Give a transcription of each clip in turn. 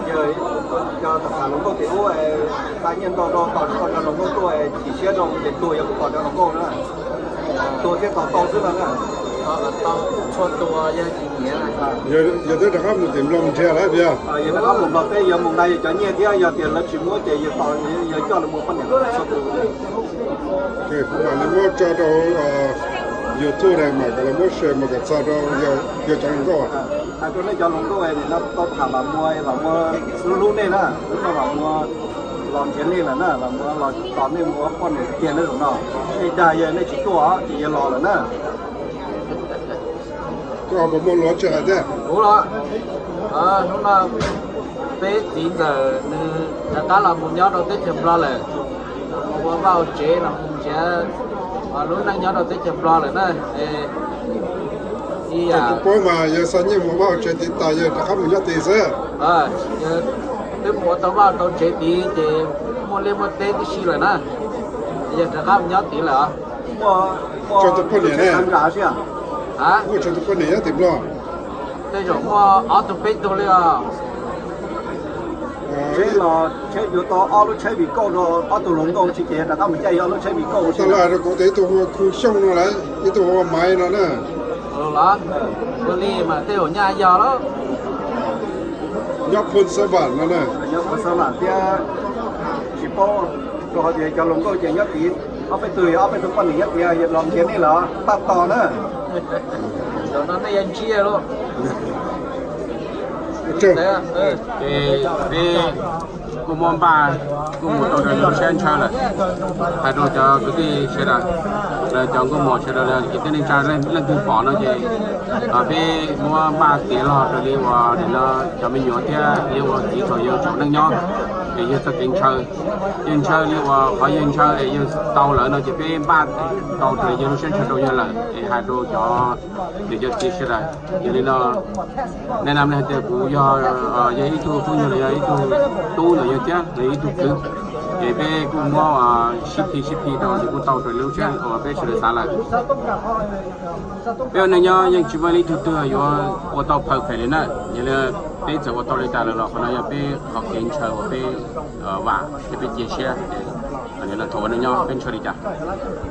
Yog cov tham hluas nkauj tim ub, xa nyiaj ntau rau tos tsis tau cov hluas nkauj tuaj, chim siab rau ces tuag yog tos cov hluas nkauj na. Tuag thiaj tos tau xwb no na. Yog twb rov qab mus tim Nplog nrhiav lawm tiag. Yog rov qab mus Nplog teb, yog mus nqa yog cov nyiaj thiab, yog tias lawv tsis muab ces yog tos, yog coj lawv mus poj niam txhua tus. Kuv mam li muab tso rau YouTube na, mam kom lawv muab share, mam kom txog rau yog cov hluas nkauj. Hais rau nej cov hluas nkauj no tau tham Vam Muas, Vam Muas hlub hlub nej na, hnub no Vam Muas los nrhiav nej lawm na, Vam Muas los tos nej mus ua poj niam tiag na zaum no. Nej dag yog nej tsis tuaj ces yog los lawm na. Koj puas muaj lus tsis hais thiab? Kuv los, hnub no peb txiv ntxawm nws rov qab los mus nyob rau teb chaws Nplog lawm, mus ua vaj ua tsev los mus nrhiav lub neej nyob rau teb chaws Nplog lawm na. Tus paub mas yog xa nyiaj mus ua vaj ua tsev tid tas yog rov qab mus nyob tid xwb. Twb mus ua tau vaj tau tsev tid ces muaj liaj muaj teb tib si lawm na, yog rov qab mus nyob tid lawm. Tsawg tus poj niam ne? Muaj tsawg tus poj niam nyob tim Nplog? Tej zaum muaj ob tug peb tug li os. Tsheb los tsheb yuav tau ob lub tsheb vim kauj rau ob tug hluas nkauj tsis ces rov qab mus caij yog ob lub tsheb vim kauj. Tau los hais rau kuv tias ib tug hu ua Khu Xyooj no lawm, ib tug hu ua Maiv no na. Los, ua li mas tej zaum nyaj yog lawm. Nyob Phoos Xas Vas no na. Nyob Phoos Xas Vas thiab tsis paub, rau qhov tias cov hluas nkauj ces nyob tid ob peb tug, ob peb tug poj niam nyob tid los nrhiav nej los tab tom na. Zaum no nej yuav ntsib lauj. Ces peb kuj muab npaj kuj mus tau rau lub siab ntshaw lawm. Hais rau cov kwv tij sawv daws, cov nkauj muam sawv daws, kwv tij neej tsa leej twg pom no ces peb muab npaj tiav los raws li uas nim no cov me nyuam thiab li uas txiv thaum yawg tsaus neej nyob, ces yawg txoj kev ntshaw, yawg ntshaw li uas qhov yawg ntshaw es yawg tau lawm no ces peb npaj tau raws li yawg lub siab ntshaw rau yawg lawm es hais rau cov niam cov txiv sawv daws. Yog li no, nej nam li hais tias kuv yog, yog ib tug phooj ywg los yog ib tug tub ntawm yawg thiab los ib tug kwv, ces peb kuj muab sib thi sib thi rau ces kuj tau raws li lub siab uas peb sawv daws xav lawm. Peb ua neej nyob yeej tsis muaj leej twg twg yuav ua tau perfect li na. Yog li peb txawm ua tau li cas lawm los qhov no yog peb qhov kev ntshaw uas peb vam thiab peb cia siab. Thaum ua neej nyob peb ntshaw li cas,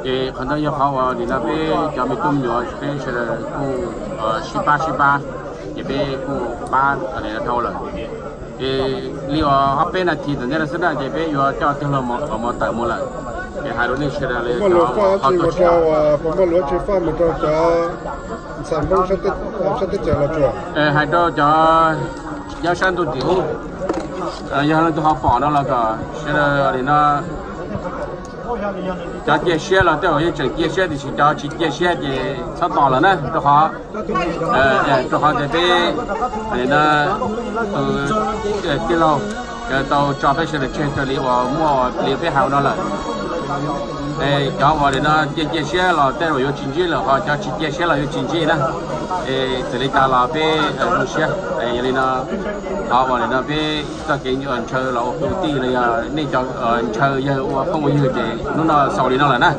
ces qhov ntawd yog qhov uas nim no peb cov me tub me nyuam peb sawv daws kuj sib pab sib pab, ces peb kuj pab dhau lawm. Ces li uas ob peb nas this tom ntej no xwb na ces peb yuav coj tag los mos tawm mus lawm. Ces hais rau nej sawv daws li, puas muaj lus faj tsis faj mus rau cov ntxhais Hmoob sab teb chaws Los Tsuas? Hais rau cov nyob sab ntuj tim ub, yog leej twg ho pom no los kom sawv daws li no, cov cia siab los tej zaum yeej tseem cia siab tiam sis cov tsis cia siab ces txhob tos lawm na, rau qhov, rau qhov tias peb, tus tij laug tau tso peb sawv daws tseg raws li uas muaj li peb hais no lawm. Cov uas li no cia cia siab los tej zaum yuav tsis ntsib lawm, ho cov tsis cia siab los yuav tsis ntsib na. Txawm li cas los peb zoo siab. Yog li no, qhov uas li no peb txoj kev ntshaw los ua kwv tij los yog nej cov ntshaw yawg ua phooj ua ywg ces hnub no xaus li no lawm na.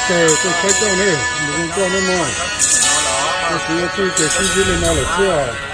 Tawg tuaj saib coj ne, mus zoo coj ne mog. Tab sis yuav txuj ces sib ntsib li no lawm thiab.